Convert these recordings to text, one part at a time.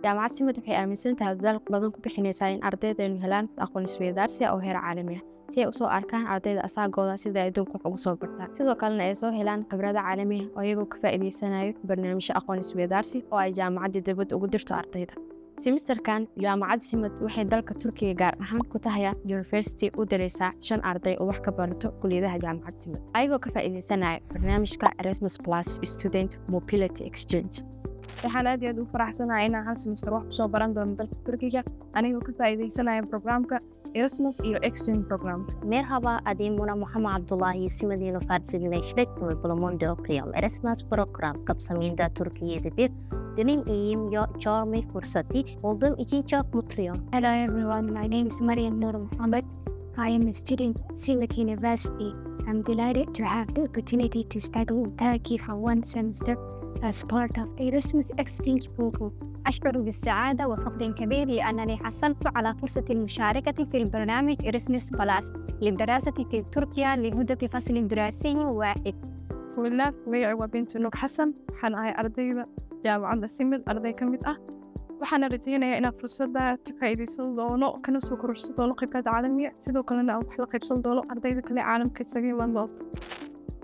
Jaamacad Simad waxay aaminsan tahay, dadaal badan ku bixinaysaa in ardaydeenu helaan aqoon isweydaarsi oo heer caalami ah, si ay usoo arkaan ardayda asaagooda sida ay adduunka wax ugu soo bartaan, sidoo kalena ay soo helaan khibrado caalami ah oo iyagoo ka faa'iideysanayo barnaamijyo aqoon isweydaarsi oo ay jaamacadda dibadda ugu dirto ardayda. Semesterkan Jaamacadda Simad waxay dalka Turkiga, gaar ahaan Kutahya University, u diraysaa shan arday oo wax ka barato kuliyadaha Jaamacadda Simad, ayagoo ka faa'iideysanaya barnaamijka Erasmus Plus Student Mobility Exchange. Waxaan aad iyo aad ugu faraxsanahay inaan hal semester wax kusoo baran doono dalka Turkiga, anigoo ka faa'iideysanaya programka Erasmus iyo exchange program. Merhaba, adım Muna Muhammed Abdullahi. SİMED Üniversitesi'nde işletme bölümünde okuyorum. Erasmus program kapsamında Türkiye'de bir deneyim görme fırsatı olduğum için çok mutluyum. Hello everyone, my name is Mariam Nur Muhammad. I am a student at SIMAD University. I'm delighted to have the opportunity to study in Turkey for one semester as part of Erasmus exchange program. أشعر بالسعادة وفخر كبير لأنني حصلت على فرصة المشاركة في البرنامج Erasmus Plus للدراسة في تركيا لمدة فصل دراسي واحد. Bismillaah, magacay waa Binti Nuur Xasan. Waxaan ahay ardayda Jaamacadda Simad, arday ka mid ah. Waxaana rajeynayaa inaan fursadda ka faa'iideysan doono, kana soo kororsan doono khibrad caalamiya, sidoo kalena aan wax la qaybsan doono ardayda kale caalamka isaga imaan doonto.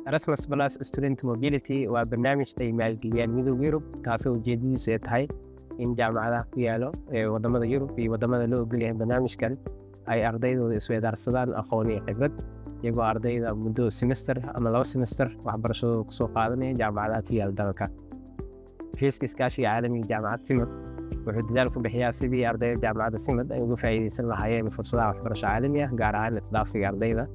Erasmus Plus Student Mobility waa barnaamij ay maalgeliyaan Midowga Yurub, taasoo ujeedadiisu ay tahay in jaamacadaha ku yaalo ee wadamada Yurub iyo wadamada loo ogol yahay barnaamijkan ay ardaydooda isweydaarsadaan aqoon iyo khibrad, iyagoo ardayda muddo semester ama 2 semester waxbarashadooda kusoo qaadanaya jaamacadaha ku yaala dalka. Xafiiska Iskaashiga Caalamiga Jaamacadda Simad wuxuu dadaal ku bixiyaa sidii ardayda Jaamacadda Simad ay uga faa'iideysan lahaayeen fursadaha waxbarasho caalami ah, gaar ahaan isdhaafsiga ardayda.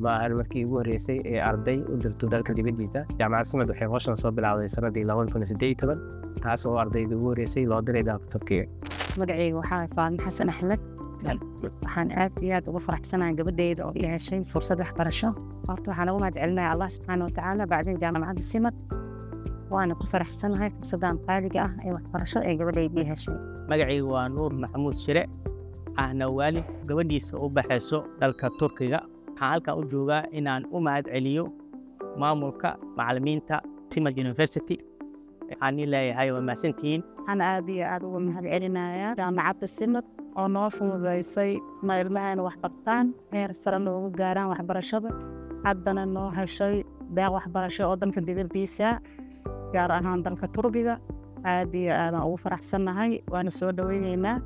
Ma ahan markii ugu horreysay ee arday u dirto dalka dibaddiisa. Jaamacadda Simad waxay hawshan soo bilowday sanadii 2018, taas oo ardayda ugu horreysay loo diray dalka Turkiga. Magacayga waxaa Faadmo Xasan Axmed. Waxaan aad iyo aad uga faraxsanahay gabadheyda oo ii heshay fursad waxbarasho. Horta waxaan ugu mahad celinaya Allah subxaana watacaala, bacdin Jaamacadda Simad. Waana ku faraxsanahay fursaddan qaaliga ah ee waxbarasho ee gabadheyda ii heshay. Magacaygu waa Nuur Maxamuud Shire, ahna waalid gabadhiisa u baxayso dalka Turkiga. Waxaan halkan u joogaa inaan u mahad celiyo maamulka, macallimiinta Simad University. Waxaan ii leeyahay waa mahadsantihiin. Waxaan aad iyo aad uga mahad celinayaa Jaamacadda Simad oo noo fududeysay na ilmaheena wax bartaan, heer sare noogu gaaraan waxbarashada, haddana noo heshay deeq waxbarasho oo dalka dibaddiisa, gaar ahaan dalka Turkiga. Aad iyo aadaan ugu faraxsannahay, waana soo dhoweyneynaa.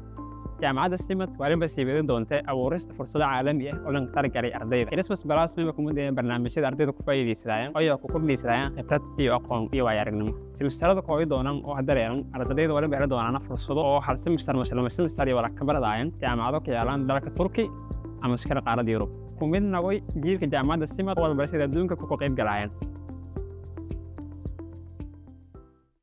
Jaamacadda Simad waa arrin basiibadan doonta abuurista fursado caalami ah oo laga talagalay ardayda. Erasmus Plus maba kuma dayeen barnaamijyada ardayda ku faa'iidaysadayaan oo ku kordhaysadayaan khibrad iyo aqoon iyo waayo-aragnimo. Semesterada koobi doonaan oo hadareeran ardayda waliba heli doonaan fursado oo hal semester mase lama semester iyo wala ka baradayaan jaamacado ka yaalaan dalka Turki ama iskara qaaradda Yurub. Ku mid noqoy jiilka Jaamacadda Simad oo waxbarashada adduunka ku qayb galayaan.